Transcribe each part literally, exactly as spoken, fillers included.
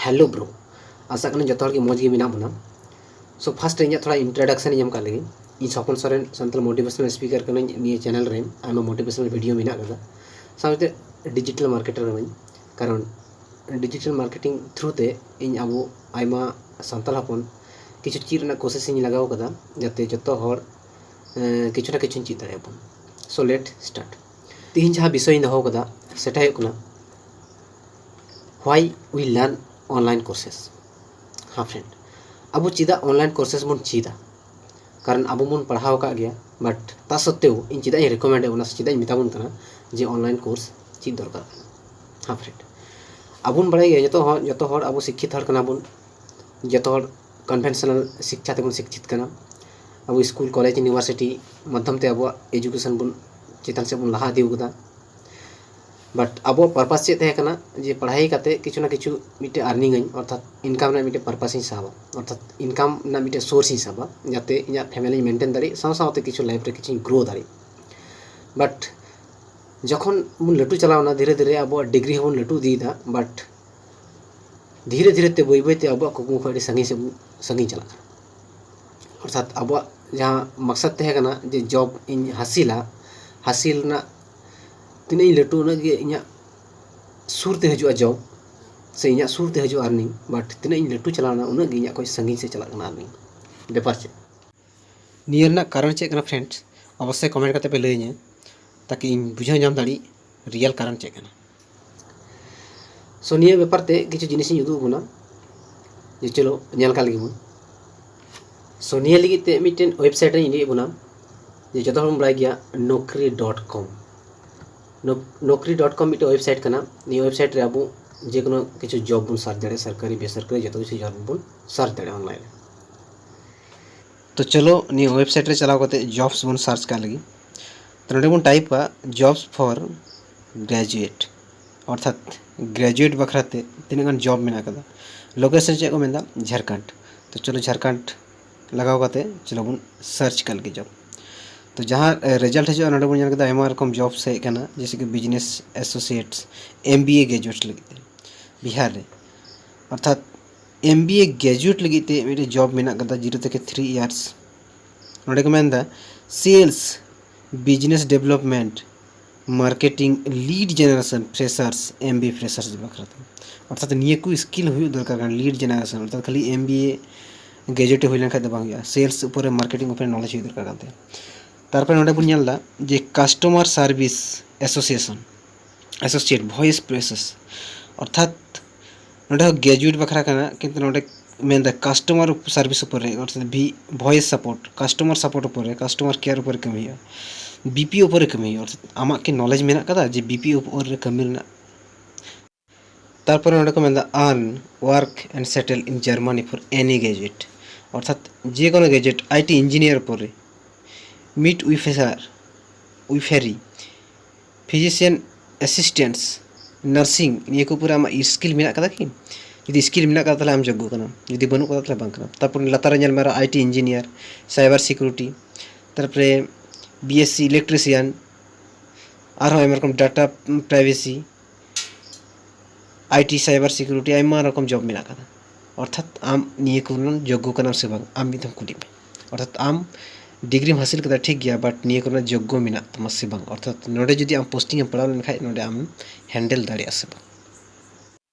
Hello bro, ᱟᱥᱟ ᱠᱟᱱᱟ ᱡᱚᱛᱚ ᱦᱚᱲ ᱜᱮ ᱢᱚᱡᱽ ᱜᱮ ᱢᱮᱱᱟᱜ ᱵᱚᱱᱟ᱾ So first ᱨᱮ ᱤᱧᱟᱹᱜ ᱛᱷᱚᱲᱟ introduction ᱤᱧ ᱮᱢ ᱠᱟᱜ ᱞᱮᱜᱮ᱾ ᱤᱧ ᱥᱚᱯᱚᱱ ᱥᱚᱨᱮᱱ, ᱥᱟᱱᱛᱟᱲ motivational speaker ᱠᱟᱹᱱᱟᱹᱧ᱾ ᱱᱤᱭᱟᱹ channel ᱨᱮ ᱟᱭᱢᱟ motivational video ᱢᱮᱱᱟᱜ ᱠᱟᱫᱟ᱾ ᱥᱟᱶᱛᱮ digital marketer ᱠᱟᱹᱱᱟᱹᱧ, ᱠᱟᱨᱚᱱ digital marketing through ᱛᱮ ᱤᱧ ᱟᱵᱚ ᱟᱭᱢᱟ ᱥᱟᱱᱛᱟᱲ ᱦᱚᱯᱚᱱ ᱠᱤᱪᱷᱩ ᱪᱮᱫ ᱨᱮᱱᱟᱜ ᱠᱳᱥᱤᱥ ᱤᱧ ᱞᱟᱜᱟᱣ ᱠᱟᱫᱟ, ᱡᱟᱛᱮ ᱡᱚᱛᱚ ᱦᱚᱲ ᱮᱸ, ᱠᱤᱪᱷᱩ ᱱᱟ ᱠᱤᱪᱷᱩᱧ ᱪᱮᱫ ᱫᱟᱲᱮᱭᱟᱵᱚᱱ᱾ So let start. ᱛᱮᱦᱮᱧ ᱡᱟᱦᱟᱸ ᱵᱤᱥᱚᱭ ᱤᱧ ᱫᱚᱦᱚ ᱠᱟᱫᱟ, ᱥᱮᱴᱟ ᱦᱩᱭᱩᱜ ᱠᱟᱱᱟ why we learn online courses. ᱦᱮᱸ friend, ᱟᱵᱚ ᱪᱮᱫᱟᱜ online courses ᱵᱚᱱ ᱪᱮᱫᱟ? ᱠᱟᱨᱚᱱ ᱟᱵᱚ ᱵᱚᱱ ᱯᱟᱲᱦᱟᱣ ᱟᱠᱟᱫ ᱜᱮᱭᱟ, but ᱛᱟ ᱥᱚᱛᱛᱮᱣ ᱤᱧ ᱪᱮᱫᱟᱜ ᱤᱧ recommend ᱮᱫ ᱵᱚᱱᱟ ᱥᱮ ᱪᱮᱫᱟᱜ ᱤᱧ ᱢᱮᱛᱟ ᱵᱚᱱ ᱠᱟᱱᱟ ᱡᱮ online course ᱪᱮᱫ ᱫᱚᱨᱠᱟᱨ ᱠᱟᱱᱟ? ᱦᱮᱸ friend, ᱟᱵᱚ ᱵᱚᱱ ᱵᱟᱲᱟᱭ ᱜᱮᱭᱟ, ᱡᱚᱛᱚ ᱦᱚᱲ, ᱡᱚᱛᱚ ᱦᱚᱲ ᱟᱵᱚ ᱥᱤᱠᱠᱷᱤᱛ ᱦᱚᱲ ᱠᱟᱱᱟ ᱵᱚᱱ, ᱡᱚᱛᱚ ᱦᱚᱲ conventional ᱥᱤᱠᱠᱷᱟ ᱛᱮᱵᱚᱱ ᱥᱤᱠᱠᱷᱤᱛ ᱠᱟᱱᱟ᱾ ᱟᱵᱚ ᱥᱠᱩᱞ, ᱠᱚᱞᱮᱡᱽ, ᱤᱭᱩᱱᱤᱵᱷᱟᱨᱥᱤᱴᱤ ᱢᱟᱫᱽᱫᱷᱚᱢ ᱛᱮ ᱟᱵᱚᱣᱟᱜ education ᱵᱚᱱ ᱪᱮᱛᱟᱱ ᱥᱮᱫ ᱵᱚᱱ ᱞᱟᱦᱟ ᱤᱫᱤ ᱟᱠᱟᱫᱟ᱾ But ᱟᱵᱚᱣᱟᱜ purpose ᱪᱮᱫ ᱛᱟᱦᱮᱸ ᱠᱟᱱᱟ? ᱡᱮ ᱯᱟᱲᱦᱟᱣ ᱠᱟᱛᱮ ᱠᱤᱪᱷᱩ ᱱᱟ ᱠᱤᱪᱷᱩ ᱢᱤᱫᱴᱮᱱ earning ᱟᱹᱧ, ᱚᱨᱛᱷᱟᱛ income ᱨᱮᱱᱟᱜ ᱢᱤᱫᱴᱮᱱ purpose ᱤᱧ ᱥᱟᱵᱟ, ᱚᱨᱛᱷᱟᱛ income ᱨᱮᱱᱟᱜ ᱢᱤᱫᱴᱮᱱ source ᱤᱧ ᱥᱟᱵᱟ, ᱡᱟᱛᱮ ᱤᱧᱟᱹᱜ family ᱤᱧ maintain ᱫᱟᱲᱮᱜ, ᱥᱟᱶ ᱥᱟᱶᱛᱮ ᱠᱤᱪᱷᱩ life ᱨᱮ ᱠᱤᱪᱷᱩᱧ grow ᱫᱟᱲᱮᱜ᱾ But ᱡᱚᱠᱷᱚᱱ ᱵᱚᱱ ᱞᱟᱹᱴᱩ ᱪᱟᱞᱟᱣᱱᱟ, ᱫᱷᱤᱨᱮ ᱫᱷᱤᱨᱮ ᱟᱵᱚᱣᱟᱜ degree ᱦᱚᱸᱵᱚᱱ ᱞᱟᱹᱴᱩ ᱤᱫᱤᱭᱮᱫᱟ, but ᱫᱷᱤᱨᱮ ᱫᱷᱤᱨᱮ ᱛᱮ, ᱵᱟᱹᱭ ᱵᱟᱹᱭ ᱛᱮ ᱟᱵᱚᱣᱟᱜ ᱠᱩᱠᱢᱩ ᱠᱷᱚᱱ ᱟᱹᱰᱤ ᱥᱟᱺᱜᱤᱧ ᱥᱮᱫ ᱵᱚᱱ ᱥᱟᱺᱜᱤᱧ ᱪᱟᱞᱟᱜ ᱠᱟᱱᱟ᱾ ᱚᱨᱛᱷᱟᱛ ᱟᱵᱚᱣᱟᱜ ᱡᱟᱦᱟᱸ ᱢᱟᱠᱥᱟᱫ ᱛᱟᱦᱮᱸ ᱠᱟᱱᱟ ᱡᱮ job ᱤᱧ ᱦᱟᱹᱥᱤᱞᱟ, ᱦᱟᱹᱥᱤᱞ ᱨᱮᱱᱟᱜ ᱛᱤᱱᱟᱹᱜ ᱤᱧ ᱞᱟᱹᱴᱩ, ᱩᱱᱟᱹᱜ ᱜᱮ ᱤᱧᱟᱹᱜ ᱥᱩᱨ ᱛᱮ ᱦᱤᱡᱩᱜᱼᱟ job, ᱥᱮ ᱤᱧᱟᱹᱜ ᱥᱩᱨ ᱛᱮ ᱦᱤᱡᱩᱜᱼᱟ earning, but ᱛᱤᱱᱟᱹᱜ ᱤᱧ ᱞᱟᱹᱴᱩ ᱪᱟᱞᱟᱣᱱᱟ, ᱩᱱᱟᱹᱜ ᱜᱮ ᱤᱧᱟᱹᱜ ᱠᱷᱚᱱ ᱥᱟᱺᱜᱤᱧ ᱥᱮᱫ ᱪᱟᱞᱟᱜ ᱠᱟᱱᱟ earning᱾ ᱵᱮᱯᱟᱨ ᱪᱮᱫ? ᱱᱤᱭᱟᱹ ᱨᱮᱱᱟᱜ ᱠᱟᱨᱚᱱ ᱪᱮᱫ ᱠᱟᱱᱟ friends? ᱚᱵᱚᱥᱥᱳᱭ comment ᱠᱟᱛᱮ ᱯᱮ ᱞᱟᱹᱭᱟᱹᱧᱟ, ᱛᱟᱠᱤ ᱤᱧ ᱵᱩᱡᱷᱟᱹᱣ ᱧᱟᱢ ᱫᱟᱲᱮᱜ real ᱠᱟᱨᱚᱱ ᱪᱮᱫ ᱠᱟᱱᱟ᱾ So ᱱᱤᱭᱟᱹ ᱵᱮᱯᱟᱨ ᱛᱮ ᱠᱤᱪᱷᱩ ᱡᱤᱱᱤᱥ ᱤᱧ ᱩᱫᱩᱜ ᱟᱵᱚᱱᱟ, ᱡᱮ ᱪᱚᱞᱚ ᱧᱮᱞ ᱠᱟᱜ ᱞᱮᱜᱮ ᱵᱚᱱ᱾ So ᱱᱤᱭᱟᱹ ᱞᱟᱹᱜᱤᱫ ᱛᱮ ᱢᱤᱫᱴᱮᱱ website ᱨᱮᱧ ᱤᱫᱤᱭᱮᱫ ᱵᱚᱱᱟ, ᱡᱮ ᱡᱚᱛᱚ ᱦᱚᱲ ᱵᱚᱱ ᱵᱟᱲᱟᱭ ᱜᱮᱭᱟ ᱱᱚᱠᱨᱤ dot com᱾ ᱱᱚᱠᱨᱤ dot com ᱢᱤᱫᱴᱮᱱ website ᱠᱟᱱᱟ᱾ ᱱᱤᱭᱟᱹ website ᱨᱮ ᱟᱵᱚ ᱡᱮᱠᱳᱱᱳ ᱠᱤᱪᱷᱩ job ᱵᱚᱱ search ᱫᱟᱲᱮᱭᱟᱜᱼᱟ, ᱥᱚᱨᱠᱟᱨᱤ ᱵᱮᱥᱚᱨᱠᱟᱨᱤ ᱡᱚᱛᱚ ᱠᱤᱪᱷᱩ job ᱵᱚᱱ search ᱫᱟᱲᱮᱭᱟᱜᱼᱟ online ᱨᱮ᱾ ᱛᱚ ᱪᱚᱞᱚ ᱱᱤᱭᱟᱹ website ᱨᱮ ᱪᱟᱞᱟᱣ ᱠᱟᱛᱮ jobs ᱵᱚᱱ search ᱠᱟᱜ ᱞᱮᱜᱮ᱾ ᱛᱚ ᱱᱚᱰᱮ ᱵᱚᱱ type ᱟ jobs for graduate, ᱚᱨᱛᱷᱟᱛ graduate ᱵᱟᱠᱷᱨᱟ ᱛᱮ ᱛᱤᱱᱟᱹᱜ ᱜᱟᱱ job ᱢᱮᱱᱟᱜ ᱠᱟᱫᱟ᱾ Location ᱪᱮᱫ ᱠᱚ ᱢᱮᱱᱫᱟ? ᱡᱷᱟᱲᱠᱷᱚᱸᱰ᱾ ᱛᱚ ᱪᱚᱞᱚ ᱡᱷᱟᱲᱠᱷᱚᱸᱰ ᱞᱟᱜᱟᱣ ᱠᱟᱛᱮ ᱪᱚᱞᱚ ᱵᱚᱱ search ᱠᱟᱜ ᱞᱮᱜᱮ job᱾ ᱛᱚ ᱡᱟᱦᱟᱸ result ᱦᱤᱡᱩᱜᱼᱟ, ᱱᱚᱰᱮ ᱵᱚᱱ ᱧᱮᱞ ᱠᱮᱫᱟ ᱟᱭᱢᱟ ᱨᱚᱠᱚᱢ jobs ᱦᱮᱡ ᱠᱟᱱᱟ, ᱡᱮᱭᱥᱮ ᱠᱤ business associates, M B A graduate ᱞᱟᱹᱜᱤᱫ ᱛᱮ ᱵᱤᱦᱟᱨ ᱨᱮ᱾ ᱚᱨᱛᱷᱟᱛ ᱮᱢ ᱵᱤ ᱮ ᱜᱨᱮᱡᱩᱭᱮᱴ ᱞᱟᱹᱜᱤᱫ ᱛᱮ ᱢᱤᱫᱴᱮᱱ ᱡᱚᱵ ᱢᱮᱱᱟᱜ ᱠᱟᱫᱟ ᱡᱤᱨᱳ ᱛᱷᱮᱠᱮ ᱛᱷᱨᱤ ᱤᱭᱟᱨᱥ᱾ ᱱᱚᱰᱮ ᱠᱚ ᱢᱮᱱᱫᱟ sales, business development, marketing, lead generation, freshers, M B A freshers ᱵᱟᱠᱷᱨᱟ ᱛᱮ᱾ ᱚᱨᱛᱷᱟᱛ ᱱᱤᱭᱟᱹ ᱠᱚ ᱥᱠᱤᱞ ᱦᱩᱭᱩᱜ ᱫᱚᱨᱠᱟᱨ ᱠᱟᱱᱟ᱾ ᱞᱤᱰ ᱡᱮᱱᱟᱨᱮᱥᱚᱱ ᱚᱨᱛᱷᱟᱛ ᱠᱷᱟᱹᱞᱤ ᱮᱢ ᱵᱤ ᱮ ᱜᱨᱮᱡᱩᱭᱮᱴ ᱦᱩᱭ ᱞᱮᱱᱠᱷᱟᱱ ᱫᱚ ᱵᱟᱝ ᱦᱩᱭᱩᱜᱼᱟ, ᱥᱮᱞᱥ ᱩᱯᱚᱨᱮ, ᱢᱟᱨᱠᱮᱴᱤᱝ ᱩᱯᱚᱨᱮ ᱱᱚᱞᱮᱡᱽ ᱦᱩᱭᱩᱜ ᱫᱚᱨᱠᱟᱨ ᱠᱟᱱ ᱛᱟᱭᱟ᱾ ᱛᱟᱨᱯᱚᱨᱮ ᱱᱚᱰᱮ ᱵᱚᱱ ᱧᱮᱞ ᱮᱫᱟ ᱡᱮ customer service association, associate voice process, ᱚᱨᱛᱷᱟᱛ ᱱᱚᱰᱮ ᱦᱚᱸ ᱜᱨᱮᱡᱩᱭᱮᱴ ᱵᱟᱠᱷᱨᱟ ᱠᱟᱱᱟ, ᱠᱤᱱᱛᱩ ᱱᱚᱰᱮ ᱢᱮᱱᱫᱟ ᱠᱟᱥᱴᱚᱢᱟᱨ ᱥᱟᱨᱵᱷᱤᱥ ᱩᱯᱚᱨ ᱨᱮ, ᱚᱨᱛᱷᱟᱛ ᱵᱷᱤ ᱵᱷᱚᱭᱮᱥ ᱥᱟᱯᱳᱨᱴ, ᱠᱟᱥᱴᱚᱢᱟᱨ ᱥᱟᱯᱳᱨᱴ ᱩᱯᱚᱨ ᱨᱮ, ᱠᱟᱥᱴᱚᱢᱟᱨ ᱠᱮᱭᱟᱨ ᱩᱯᱚᱨ ᱨᱮ ᱠᱟᱹᱢᱤ ᱦᱩᱭᱩᱜᱼᱟ, ᱵᱤ ᱯᱤ ᱩᱯᱚᱨ ᱨᱮ ᱠᱟᱹᱢᱤ ᱦᱩᱭᱩᱜᱼᱟ᱾ ᱚᱨᱛᱷᱟᱛ ᱟᱢᱟᱜ ᱠᱤ ᱱᱚᱞᱮᱡᱽ ᱢᱮᱱᱟᱜ ᱠᱟᱫᱟ ᱡᱮ ᱵᱤ ᱯᱤ ᱩᱯᱚᱨ ᱨᱮ ᱠᱟᱹᱢᱤ ᱨᱮᱱᱟᱜ? ᱛᱟᱨᱯᱚᱨᱮ ᱱᱚᱰᱮ ᱠᱚ ᱢᱮᱱᱫᱟ earn, work and settle in Germany for any graduate, ᱚᱨᱛᱷᱟᱛ ᱡᱮ ᱠᱳᱱᱳ ᱜᱨᱮᱡᱩᱭᱮᱴ ᱟᱭ ᱴᱤ ᱤᱧᱡᱤᱱᱤᱭᱟᱨ ᱩᱯᱚᱨ ᱨᱮ, ᱢᱤᱰ ᱣᱤᱯᱷᱮᱥᱟᱨ, ᱣᱤᱯᱷᱮᱨᱤ, ᱯᱷᱤᱡᱤᱥᱤᱭᱟᱱ ᱮᱥᱤᱥᱴᱮᱱᱴᱥ, ᱱᱟᱨᱥᱤᱝ, ᱱᱤᱭᱟᱹ ᱠᱚ ᱩᱯᱚᱨᱮ ᱟᱢᱟᱜ ᱥᱠᱤᱞ ᱢᱮᱱᱟᱜ ᱠᱟᱫᱟ ᱠᱤ? ᱡᱩᱫᱤ ᱥᱠᱤᱞ ᱢᱮᱱᱟᱜ ᱠᱟᱫᱟ ᱛᱟᱦᱚᱞᱮ ᱟᱢ ᱡᱳᱜᱽᱜᱚ ᱠᱟᱱᱟᱢ, ᱡᱩᱫᱤ ᱵᱟᱹᱱᱩᱜ ᱠᱟᱫᱟ ᱛᱟᱦᱚᱞᱮ ᱵᱟᱝ ᱠᱟᱱᱟᱢ᱾ ᱛᱟᱨᱯᱚᱨ ᱞᱟᱛᱟᱨ ᱨᱮ ᱧᱮᱞ ᱢᱮ ᱟᱨᱚ I T engineer, cyber security, ᱛᱟᱨᱯᱚᱨᱮ ᱵᱤ ᱮᱥ ᱥᱤ ᱤᱞᱮᱠᱴᱨᱤᱥᱤᱭᱟᱱ, ᱟᱨᱦᱚᱸ ᱟᱭᱢᱟ ᱨᱚᱠᱚᱢ data privacy, I T cyber security, ᱟᱭᱢᱟ ᱨᱚᱠᱚᱢ ᱡᱚᱵ ᱢᱮᱱᱟᱜ ᱠᱟᱫᱟ᱾ ᱚᱨᱛᱷᱟᱛ ᱟᱢ ᱱᱤᱭᱟᱹ ᱠᱚ ᱨᱮᱱᱟᱜ ᱡᱳᱜᱽᱜᱚ ᱠᱟᱱᱟᱢ ᱥᱮ ᱵᱟᱝ, ᱟᱢ ᱢᱤᱫ ᱫᱷᱟᱣ ᱠᱩᱞᱤ ᱢᱮ᱾ ᱚᱨᱛᱷᱟᱛ ᱟᱢ ᱰᱤᱜᱽᱨᱤᱢ ᱦᱟᱹᱥᱤᱞ ᱠᱟᱫᱟ ᱴᱷᱤᱠ ᱜᱮᱭᱟ, ᱵᱟᱴ ᱱᱤᱭᱟᱹ ᱠᱚ ᱨᱮᱱᱟᱜ ᱡᱳᱜᱽᱜᱚ ᱢᱮᱱᱟᱜ ᱛᱟᱢᱟ ᱥᱮ ᱵᱟᱝ, ᱚᱨᱛᱷᱟᱛ ᱱᱚᱰᱮ ᱡᱩᱫᱤ ᱟᱢ ᱯᱳᱥᱴᱤᱝ ᱮᱢ ᱯᱟᱲᱟᱣ ᱞᱮᱱᱠᱷᱟᱱ ᱱᱚᱰᱮ ᱟᱢ ᱦᱮᱱᱰᱮᱞ ᱫᱟᱲᱮᱭᱟᱜᱼᱟ ᱥᱮ ᱵᱟᱝ᱾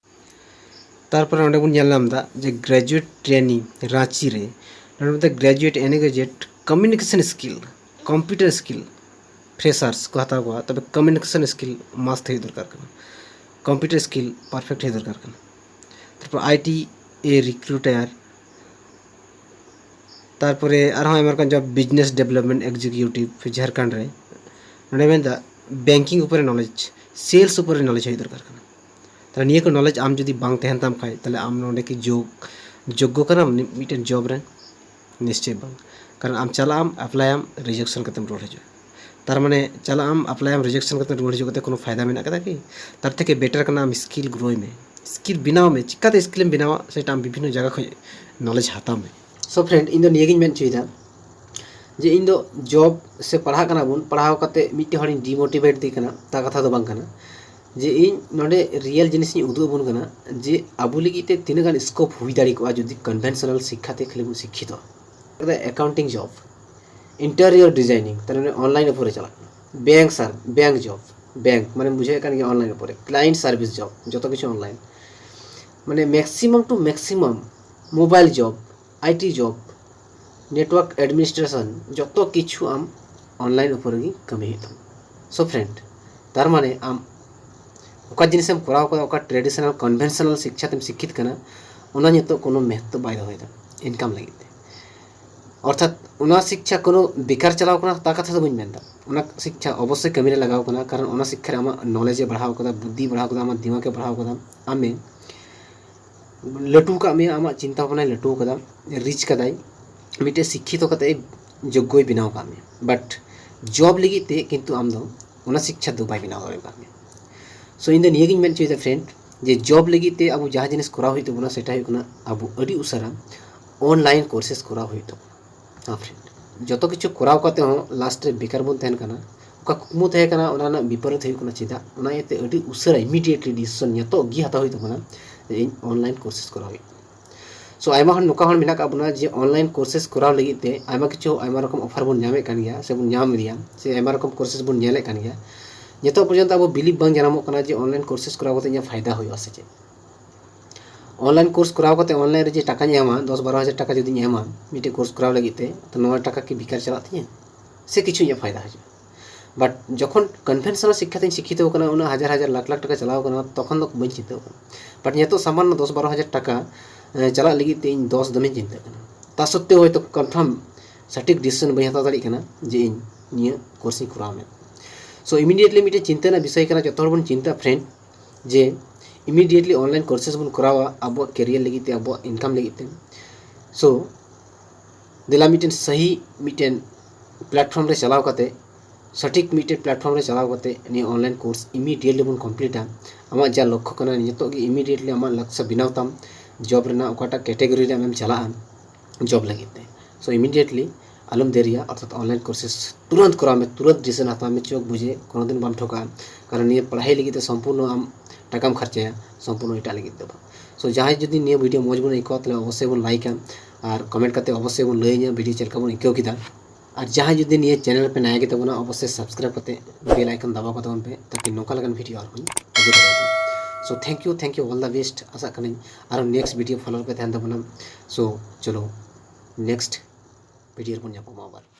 ᱛᱟᱨᱯᱚᱨᱮ ᱱᱚᱰᱮ ᱵᱚᱱ ᱧᱮᱞ ᱧᱟᱢ ᱮᱫᱟ ᱡᱮ ᱜᱨᱮᱡᱩᱭᱮᱴ ᱴᱨᱮᱱᱤᱝ ᱨᱟᱸᱪᱤ ᱨᱮ, ᱱᱚᱰᱮ ᱢᱮᱱᱫᱟ graduate and a graduate communication skill, computer skill freshers ᱠᱚ ᱦᱟᱛᱟᱣ ᱠᱚᱣᱟ, ᱛᱚᱵᱮ ᱠᱚᱢᱤᱭᱩᱱᱤᱠᱮᱥᱚᱱ ᱥᱠᱤᱞ ᱢᱟᱥᱴ ᱦᱩᱭᱩᱜ ᱫᱚᱨᱠᱟᱨ ᱠᱟᱱᱟ, ᱠᱚᱢᱯᱤᱭᱩᱴᱟᱨ ᱥᱠᱤᱞ ᱯᱟᱨᱯᱷᱮᱠᱴ ᱦᱩᱭᱩᱜ ᱫᱚᱨᱠᱟᱨ ᱠᱟᱱᱟ᱾ ᱛᱟᱨᱯᱚᱨ ᱟᱭ ᱴᱤ ᱮ ᱨᱤᱠᱨᱩᱴᱟᱨ, ᱛᱟᱨᱯᱚᱨᱮ ᱟᱨᱦᱚᱸ ᱟᱭᱢᱟ ᱨᱚᱠᱚᱢ ᱡᱟᱦᱟᱸ ᱵᱤᱡᱽᱱᱮᱥ ᱰᱮᱵᱷᱞᱚᱯᱢᱮᱱᱴ ᱮᱠᱡᱤᱠᱤᱭᱩᱴᱤᱵᱷ ᱡᱷᱟᱲᱠᱷᱚᱸᱰ ᱨᱮ, ᱱᱚᱰᱮ ᱢᱮᱱᱫᱟ ᱵᱮᱝᱠᱤᱝ ᱩᱯᱚᱨᱮ ᱱᱚᱞᱮᱡᱽ, ᱥᱮᱞᱥ ᱩᱯᱚᱨᱮ ᱱᱚᱞᱮᱡᱽ ᱦᱩᱭᱩᱜ ᱫᱚᱨᱠᱟᱨ ᱠᱟᱱᱟ᱾ ᱛᱟᱦᱞᱮ ᱱᱤᱭᱟᱹ ᱠᱚ ᱱᱚᱞᱮᱡᱽ ᱟᱢ ᱡᱩᱫᱤ ᱵᱟᱝ ᱛᱟᱦᱮᱱ ᱛᱟᱢ ᱠᱷᱟᱡ, ᱛᱟᱦᱞᱮ ᱟᱢ ᱱᱚᱰᱮ ᱠᱤ ᱡᱳᱜᱽ ᱡᱳᱜᱽᱜᱚ ᱠᱟᱱᱟᱢ ᱢᱤᱫᱴᱮᱱ ᱡᱚᱵ ᱨᱮ? ᱱᱤᱥᱪᱚᱭ ᱵᱟᱝ᱾ ᱠᱟᱨᱚᱱ ᱟᱢ ᱪᱟᱞᱟᱜ ᱟᱢ, ᱮᱯᱞᱟᱭᱟᱢ, ᱨᱤᱡᱮᱠᱥᱚᱱ ᱠᱟᱛᱮᱢ ᱨᱩᱣᱟᱹᱲ ᱦᱤᱡᱩᱜᱼᱟ᱾ ᱛᱟᱨ ᱢᱟᱱᱮ ᱪᱟᱞᱟᱜ ᱟᱢ, ᱮᱯᱞᱟᱭᱟᱢ, ᱨᱤᱡᱮᱠᱥᱚᱱ ᱠᱟᱛᱮ ᱨᱩᱣᱟᱹᱲ ᱦᱤᱡᱩᱜ ᱠᱟᱛᱮ ᱠᱳᱱᱳ ᱯᱷᱟᱭᱫᱟ ᱢᱮᱱᱟᱜ ᱠᱟᱫᱟ ᱠᱤ? ᱛᱟᱨ ᱛᱷᱮᱠᱮ ᱵᱮᱴᱟᱨ ᱠᱟᱱᱟ ᱟᱢ ᱥᱠᱤᱞ ᱜᱨᱳᱭ ᱢᱮ, ᱥᱠᱤᱞ ᱵᱮᱱᱟᱣ ᱢᱮ᱾ ᱪᱤᱠᱟᱛᱮ ᱥᱠᱤᱞᱮᱢ ᱵᱮᱱᱟᱣᱟ ᱥᱮᱴᱟ ᱟᱢ ᱵᱤᱵᱷᱤᱱᱱᱚ ᱡᱟᱭᱜᱟ ᱠᱷᱚᱱ ᱱᱚᱞᱮᱡᱽ ᱦᱟᱛᱟᱣ ᱢᱮ᱾ ᱥᱳ ᱯᱷᱨᱮᱱᱰ, ᱤᱧ ᱫᱚ ᱱᱤᱭᱟᱹᱜᱤᱧ ᱢᱮᱱ ᱦᱚᱪᱚᱭᱮᱫᱟ ᱡᱮ ᱤᱧ ᱫᱚ ᱡᱚᱵ ᱥᱮ ᱯᱟᱲᱦᱟᱜ ᱠᱟᱱᱟ ᱵᱚᱱ, ᱯᱟᱲᱦᱟᱣ ᱠᱟᱛᱮ ᱢᱤᱫᱴᱮᱱ ᱦᱚᱲᱤᱧ ᱰᱤᱢᱳᱴᱤᱵᱷᱮᱴ ᱫᱮ ᱠᱟᱱᱟ, ᱛᱟ ᱠᱟᱛᱷᱟ ᱫᱚ ᱵᱟᱝ ᱠᱟᱱᱟ᱾ ᱡᱮ ᱤᱧ ᱱᱚᱰᱮ ᱨᱤᱭᱮᱞ ᱡᱤᱱᱤᱥ ᱤᱧ ᱩᱫᱩᱜ ᱟᱵᱚᱱ ᱠᱟᱱᱟ ᱡᱮ ᱟᱵᱚ ᱞᱟᱹᱜᱤᱫ ᱛᱮ ᱛᱤᱱᱟᱹᱜ ᱜᱟᱱ ᱥᱠᱳᱯ ᱦᱩᱭ ᱫᱟᱲᱮ ᱠᱚᱜᱼᱟ ᱡᱩᱫᱤ ᱠᱚᱱᱵᱷᱮᱱᱥᱚᱱᱟᱞ ᱥᱤᱠᱠᱷᱟ ᱛᱮ ᱠᱷᱟᱹᱞᱤ ᱵᱚᱱ ᱥᱤᱠᱠᱷᱤᱛᱚᱜᱼᱟ᱾ ᱮᱠᱟᱣᱩᱱᱴᱤᱝ ᱡᱚᱵ, ᱤᱱᱴᱮᱨᱤᱭᱚᱨ ᱰᱤᱡᱟᱭᱱᱤᱝ, ᱛᱟᱨ ᱢᱟᱱᱮ ᱚᱱᱞᱟᱭᱤᱱ ᱩᱯᱚᱨᱮ ᱪᱟᱞᱟᱜ ᱠᱟᱱᱟ᱾ ᱵᱮᱝᱠ ᱥᱟᱨ ᱵᱮᱝᱠ ᱡᱚᱵ, ᱵᱮᱝᱠ ᱢᱟᱱᱮ ᱵᱩᱡᱷᱟᱹᱣᱮᱫ ᱠᱟᱱ ᱜᱮᱭᱟ ᱚᱱᱞᱟᱭᱤᱱ ᱩᱯᱚᱨᱮ᱾ ᱠᱞᱟᱭᱮᱱᱴ ᱥᱟᱨᱵᱷᱤᱥ ᱡᱚᱵ, ᱡᱚᱛᱚ ᱠᱤᱪᱷᱩ ᱚᱱᱞᱟᱭᱤᱱ᱾ ᱢᱟᱱᱮ maximum to maximum mobile job, I T job, network administration, ᱡᱚᱛᱚ ᱠᱤᱪᱷᱩ ᱟᱢ ᱚᱱᱞᱟᱭᱤᱱ ᱩᱯᱚᱨ ᱨᱮᱜᱮ ᱠᱟᱹᱢᱤ ᱦᱩᱭᱩᱜ ᱛᱟᱢᱟ᱾ ᱥᱳ ᱯᱷᱨᱮᱱᱰ, ᱛᱟᱨ ᱢᱟᱱᱮ ᱟᱢ ᱚᱠᱟ ᱡᱤᱱᱤᱥᱮᱢ ᱠᱚᱨᱟᱣ ᱠᱟᱫᱟ, ᱚᱠᱟ ᱴᱨᱮᱰᱤᱥᱚᱱᱟᱞ ᱠᱚᱱᱵᱷᱮᱱᱥᱚᱱᱟᱞ ᱥᱤᱠᱠᱷᱟ ᱛᱮᱢ ᱥᱤᱠᱠᱷᱤᱛ ᱠᱟᱱᱟ, ᱚᱱᱟ ᱱᱤᱛᱚᱜ ᱠᱳᱱᱳ ᱢᱚᱦᱚᱛᱛᱚ ᱵᱟᱭ ᱫᱚᱦᱚᱭᱮᱫᱟ ᱤᱱᱠᱟᱢ ᱞᱟᱹᱜᱤᱫ ᱛᱮ᱾ ᱚᱨᱛᱷᱟᱛ ᱚᱱᱟ ᱥᱤᱠᱠᱷᱟ ᱠᱳᱱᱳ ᱵᱮᱠᱟᱨ ᱪᱟᱞᱟᱣ ᱠᱟᱱᱟ ᱛᱟ ᱠᱟᱛᱷᱟ ᱫᱚ ᱵᱟᱹᱧ ᱢᱮᱱᱫᱟ᱾ ᱚᱱᱟ ᱥᱤᱠᱠᱷᱟ ᱚᱵᱚᱥᱥᱳᱭ ᱠᱟᱹᱢᱤ ᱨᱮ ᱞᱟᱜᱟᱣ ᱠᱟᱱᱟ, ᱠᱟᱨᱚᱱ ᱚᱱᱟ ᱥᱤᱠᱠᱷᱟ ᱨᱮ ᱟᱢᱟᱜ ᱱᱚᱞᱮᱡᱽ ᱮ ᱵᱟᱲᱦᱟᱣ ᱠᱟᱫᱟ, ᱵᱩᱫᱽᱫᱷᱤ ᱵᱟᱲᱦᱟᱣ ᱠᱟᱫᱟ, ᱟᱢᱟᱜ ᱫᱤᱢᱟᱜᱽ ᱮ ᱵᱟᱲᱦᱟᱣ ᱠᱟᱫᱟ, ᱟᱢᱮ ᱞᱟᱹᱴᱩ ᱠᱟᱜ ᱢᱮᱭᱟ, ᱟᱢᱟᱜ ᱪᱤᱱᱛᱟ ᱵᱷᱟᱵᱽᱱᱟᱭ ᱞᱟᱹᱴᱩ ᱠᱟᱫᱟ, ᱨᱤᱪ ᱠᱟᱫᱟᱭ, ᱢᱤᱫᱴᱮᱡ ᱥᱤᱠᱠᱷᱤᱛᱚ ᱠᱟᱛᱮ ᱡᱳᱜᱽᱜᱚᱭ ᱵᱮᱱᱟᱣ ᱠᱟᱜ ᱢᱮᱭᱟ᱾ ᱵᱟᱴ ᱡᱚᱵ ᱞᱟᱹᱜᱤᱫ ᱛᱮ ᱠᱤᱱᱛᱩ ᱟᱢ ᱫᱚ ᱚᱱᱟ ᱥᱤᱠᱠᱷᱟ ᱫᱚ ᱵᱟᱭ ᱵᱮᱱᱟᱣ ᱫᱟᱲᱮ ᱠᱟᱜ ᱢᱮᱭᱟ᱾ ᱥᱳ ᱤᱧ ᱫᱚ ᱱᱤᱭᱟᱹᱜᱤᱧ ᱢᱮᱱ ᱦᱚᱪᱚᱭᱮᱫᱟ ᱯᱷᱨᱮᱱᱰ, ᱡᱮ ᱡᱚᱵ ᱞᱟᱹᱜᱤᱫ ᱛᱮ ᱟᱵᱚ ᱡᱟᱦᱟᱸ ᱡᱤᱱᱤᱥ ᱠᱚᱨᱟᱣ ᱦᱩᱭᱩᱜ ᱛᱟᱵᱚᱱᱟ ᱥᱮᱴᱟ ᱦᱩᱭᱩᱜ ᱠᱟᱱᱟ ᱟᱵᱚ ᱟᱹᱰᱤ ᱩᱥᱟᱹᱨᱟ ᱚᱱᱞᱟᱭᱤᱱ ᱠᱳᱨᱥᱮᱥ ᱠᱚᱨᱟᱣ ᱦᱩᱭᱩᱜ ᱛᱟᱵᱚᱱᱟ᱾ ᱦᱮᱸ ᱯᱷᱨᱮᱱᱰ, ᱡᱚᱛᱚ ᱠᱤᱪᱷᱩ ᱠᱚᱨᱟᱣ ᱠᱟᱛᱮ ᱦᱚᱸ ᱞᱟᱥᱴ ᱨᱮ ᱵᱮᱠᱟᱨ ᱵᱚᱱ ᱛᱟᱦᱮᱱ ᱠᱟᱱᱟ᱾ ᱚᱠᱟ ᱠᱩᱠᱢᱩ ᱛᱟᱦᱮᱸ ᱠᱟᱱᱟ ᱚᱱᱟ ᱨᱮᱱᱟᱜ ᱵᱤᱯᱚᱨᱤᱛ ᱦᱩᱭᱩᱜ ᱠᱟᱱᱟ᱾ ᱪᱮᱫᱟᱜ? ᱚᱱᱟ ᱤᱭᱟᱹᱛᱮ ᱟᱹᱰᱤ ᱩᱥᱟᱹᱨᱟ ᱤᱢᱤᱰᱤᱭᱮᱴᱞᱤ ᱰᱤᱥᱤᱥᱚᱱ ᱱᱤᱛᱚᱜ ᱜᱮ ᱦᱟᱛᱟᱣ ᱦᱩᱭᱩᱜ ᱛᱟᱵᱚᱱᱟ ᱡᱮ ᱤᱧ ᱚᱱᱞᱟᱭᱤᱱ ᱠᱳᱨᱥᱮᱥ ᱠᱚᱨᱟᱣ ᱦᱩᱭᱩᱜ ᱛᱤᱧᱟ᱾ ᱥᱳ ᱟᱭᱢᱟ ᱦᱚᱲ ᱱᱚᱝᱠᱟ ᱦᱚᱲ ᱢᱮᱱᱟᱜ ᱟᱠᱟᱫ ᱵᱚᱱᱟ ᱡᱮ ᱚᱱᱞᱟᱭᱤᱱ ᱠᱳᱨᱥᱮᱥ ᱠᱚᱨᱟᱣ ᱞᱟᱹᱜᱤᱫ ᱛᱮ ᱟᱭᱢᱟ ᱠᱤᱪᱷᱩ ᱟᱭᱢᱟ ᱨᱚᱠᱚᱢ ᱚᱯᱷᱟᱨ ᱵᱚᱱ ᱧᱟᱢᱮᱫ ᱠᱟᱱ ᱜᱮᱭᱟ ᱥᱮ ᱵᱚᱱ ᱧᱟᱢ ᱮᱫᱟ, ᱥᱮ ᱟᱭᱢᱟ ᱨᱚᱠᱚᱢ ᱠᱳᱨᱥᱮᱥ ᱵᱚᱱ ᱧᱮᱞᱮᱫ ᱠᱟᱱ ᱜᱮᱭᱟ᱾ ᱱᱤᱛᱚᱜ ᱯᱚᱨᱡᱚᱱᱛᱚ ᱟᱵᱚ ᱵᱤᱞᱤᱵᱷ ᱵᱟᱝ ᱡᱟᱱᱟᱢᱚᱜ ᱠᱟᱱᱟ ᱡᱮ ᱚᱱᱞᱟᱭᱤᱱ ᱠᱳᱨᱥᱮᱥ ᱠᱚᱨᱟᱣ ᱠᱟᱛᱮ ᱤᱧᱟᱹᱜ ᱯᱷᱟᱭᱫᱟ ᱦᱩᱭᱩᱜᱼᱟ ᱥᱮ ᱪᱮᱫ᱾ ᱚᱱᱞᱟᱭᱤᱱ ᱠᱳᱨᱥ ᱠᱚᱨᱟᱣ ᱠᱟᱛᱮ ᱚᱱᱞᱟᱭᱤᱱ ᱨᱮ ᱡᱮ ᱴᱟᱠᱟᱧ ᱮᱢᱟ, ᱫᱚᱥ ᱵᱟᱨᱚ ᱦᱟᱡᱟᱨ ᱴᱟᱠᱟ ᱡᱩᱫᱤᱧ ᱮᱢᱟ ᱢᱤᱫᱴᱮᱡ ᱠᱳᱨᱥ ᱠᱚᱨᱟᱣ ᱞᱟᱹᱜᱤᱫ ᱛᱮ, ᱛᱚ ᱱᱚᱣᱟ ᱴᱟᱠᱟ ᱠᱤ ᱵᱮᱠᱟᱨ ᱪᱟᱞᱟᱜ ᱛᱤᱧᱟᱹ? ᱥᱮ ᱠᱤᱪᱷᱩ ᱤᱧᱟᱹᱜ ᱯᱷᱟᱭᱫᱟ ᱦᱤᱡᱩᱜᱼᱟ? ᱵᱟᱴ ᱡᱚᱠᱷᱚᱱ ᱠᱚᱱᱵᱷᱮᱱᱥᱚᱱᱟᱞ ᱥᱤᱠᱠᱷᱟ ᱛᱤᱧ ᱥᱤᱠᱠᱷᱤᱛᱚ ᱠᱟᱱᱟ, ᱩᱱᱟᱹᱜ ᱦᱟᱡᱟᱨ ᱦᱟᱡᱟᱨ ᱞᱟᱠᱷ ᱞᱟᱠᱷ ᱴᱟᱠᱟ ᱪᱟᱞᱟᱣ ᱠᱟᱱᱟ, ᱛᱚᱠᱷᱚᱱ ᱫᱚ ᱵᱟᱹᱧ ᱪᱤᱱᱛᱟᱹᱜ ᱠᱟᱱᱟ᱾ ᱵᱟᱴ ᱱᱤᱛᱚᱜ ᱥᱟᱢᱟᱱᱱᱚ ᱫᱚᱥ ᱵᱟᱨᱚ ᱦᱟᱡᱟᱨ ᱴᱟᱠᱟ, ᱮ, ᱪᱟᱞᱟᱜ ᱞᱟᱹᱜᱤᱫ ᱛᱮ ᱤᱧ ᱫᱚᱥ ᱫᱚᱢᱮᱧ ᱪᱤᱱᱛᱟᱹᱜ ᱠᱟᱱᱟ᱾ ᱛᱟ ᱥᱚᱛᱛᱮᱣ ᱦᱚᱭᱛᱳ ᱠᱚᱱᱯᱷᱟᱨᱢ ᱥᱚᱴᱷᱤᱠ ᱰᱤᱥᱤᱥᱚᱱ ᱵᱟᱹᱧ ᱦᱟᱛᱟᱣ ᱫᱟᱲᱮᱭᱟᱜ ᱠᱟᱱᱟ ᱡᱮ ᱤᱧ ᱱᱤᱭᱟᱹ ᱠᱳᱨᱥ ᱤᱧ ᱠᱚᱨᱟᱣ ᱢᱮ᱾ ᱥᱳ ᱤᱢᱤᱰᱤᱭᱮᱴᱞᱤ ᱢᱤᱫᱴᱮᱱ ᱪᱤᱱᱛᱟᱹ ᱨᱮᱱᱟᱜ ᱵᱤᱥᱚᱭ ᱠᱟᱱᱟ, ᱡᱚᱛᱚ ᱦᱚᱲ ᱵᱚᱱ ᱪᱤᱱᱛᱟᱹᱜᱼᱟ ᱯᱷᱨᱮᱱᱰ, ᱡᱮ ᱤᱢᱤᱰᱤᱭᱮᱴᱞᱤ ᱚᱱᱞᱟᱭᱤᱱ ᱠᱳᱨᱥᱮᱥ ᱵᱚᱱ ᱠᱚᱨᱟᱣᱟ ᱟᱵᱚᱣᱟᱜ ᱠᱮᱨᱤᱭᱟᱨ ᱞᱟᱹᱜᱤᱫ ᱛᱮ, ᱟᱵᱚᱣᱟᱜ ᱤᱱᱠᱟᱢ ᱞᱟᱹᱜᱤᱫ ᱛᱮ᱾ ᱥᱳ ᱫᱮᱞᱟ ᱢᱤᱫᱴᱮᱱ ᱥᱟᱹᱦᱤ ᱢᱤᱫᱴᱮᱱ ᱯᱞᱟᱴᱯᱷᱚᱨᱢ ᱨᱮ ᱪᱟᱞᱟᱣ ᱠᱟᱛᱮ, ᱥᱚᱴᱷᱤᱠ ᱢᱤᱫᱴᱮᱱ ᱯᱞᱟᱴᱯᱷᱚᱨᱢ ᱨᱮ ᱪᱟᱞᱟᱣ ᱠᱟᱛᱮ ᱱᱤᱭᱟᱹ ᱚᱱᱞᱟᱭᱤᱱ ᱠᱳᱨᱥ ᱤᱢᱤᱰᱤᱭᱮᱴᱞᱤ ᱵᱚᱱ ᱠᱚᱢᱯᱞᱤᱴᱟ᱾ ᱟᱢᱟᱜ ᱡᱟ ᱞᱚᱠᱠᱷᱚ ᱠᱟᱱᱟ ᱱᱤᱛᱚᱜ ᱜᱮ ᱤᱢᱤᱰᱤᱭᱮᱴᱞᱤ ᱟᱢᱟᱜ ᱞᱚᱠᱠᱷᱚ ᱵᱮᱱᱟᱣ ᱛᱟᱢ, ᱡᱚᱵ ᱨᱮᱱᱟᱜ ᱚᱠᱟᱴᱟᱜ ᱠᱮᱴᱮᱜᱚᱨᱤ ᱨᱮ ᱟᱢᱮᱢ ᱪᱟᱞᱟᱜᱼᱟ ᱡᱚᱵ ᱞᱟᱹᱜᱤᱫ ᱛᱮ᱾ ᱥᱳ ᱤᱢᱤᱰᱤᱭᱮᱴᱞᱤ ᱟᱞᱚᱢ ᱫᱮᱨᱤᱭᱟ, ᱚᱨᱛᱷᱟᱛ online courses ᱛᱩᱨᱟᱱᱛ ᱠᱚᱨᱟᱣ ᱢᱮ, ᱛᱩᱨᱟᱱᱛ decision ᱦᱟᱛᱟᱣ ᱢᱮ, ᱪᱳᱠ ᱵᱩᱡᱮ, ᱠᱳᱱᱳ ᱫᱤᱱ ᱵᱟᱢ ᱴᱷᱚᱠᱟᱜᱼᱟ᱾ ᱠᱟᱨᱚᱱ ᱱᱤᱭᱟᱹ ᱯᱟᱲᱦᱟᱭ ᱞᱟᱹᱜᱤᱫ ᱛᱮ ᱥᱚᱢᱯᱩᱨᱱᱚ ᱟᱢ ᱴᱟᱠᱟᱢ ᱠᱷᱚᱨᱪᱟᱭᱟ, ᱥᱚᱢᱯᱩᱨᱱᱚ ᱮᱴᱟᱜ ᱞᱟᱹᱜᱤᱫ ᱫᱚ ᱵᱟᱝ᱾ So ᱡᱟᱦᱟᱸᱭ ᱡᱩᱫᱤ ᱱᱤᱭᱟᱹ video ᱢᱚᱡᱽ ᱵᱚᱱ ᱟᱹᱭᱠᱟᱹᱣᱟ, ᱛᱟᱦᱚᱞᱮ ᱚᱵᱚᱥᱥᱳᱭ ᱵᱚᱱ like ᱟ ᱟᱨ comment ᱠᱟᱛᱮ ᱚᱵᱚᱥᱥᱳᱭ ᱵᱚᱱ ᱞᱟᱹᱭᱟᱹᱧᱟ video ᱪᱮᱫ ᱞᱮᱠᱟ ᱵᱚᱱ ᱟᱹᱭᱠᱟᱹᱣ ᱠᱮᱫᱟ᱾ ᱟᱨ ᱡᱟᱦᱟᱸᱭ ᱡᱩᱫᱤ ᱱᱤᱭᱟᱹ channel ᱨᱮᱯᱮ ᱱᱟᱭᱟ ᱜᱮ ᱛᱟᱵᱚᱱᱟ, ᱚᱵᱚᱥᱥᱳᱭ subscribe ᱠᱟᱛᱮ bell icon ᱫᱟᱵᱟᱣ ᱠᱟᱛᱟᱵᱚᱱ ᱯᱮ, ᱛᱟᱠᱤ ᱱᱚᱝᱠᱟ ᱞᱮᱠᱟᱱ video ᱟᱨᱦᱚᱸ ᱟᱹᱜᱩ ᱫᱟᱲᱮᱭᱟᱜᱼᱟ᱾ So thank you, thank you, all the best᱾ ᱟᱥᱟᱜ ᱠᱟᱹᱱᱟᱹᱧ ᱟᱨᱦᱚᱸ next video follow ᱨᱮᱯᱮ ᱛᱟᱦᱮᱱ ᱛᱟᱵᱚᱱᱟ᱾ So ᱪᱚᱞᱚ next video ᱨᱮᱵᱚᱱ ᱧᱟᱯᱟᱢᱟ ᱟᱵᱟᱨ᱾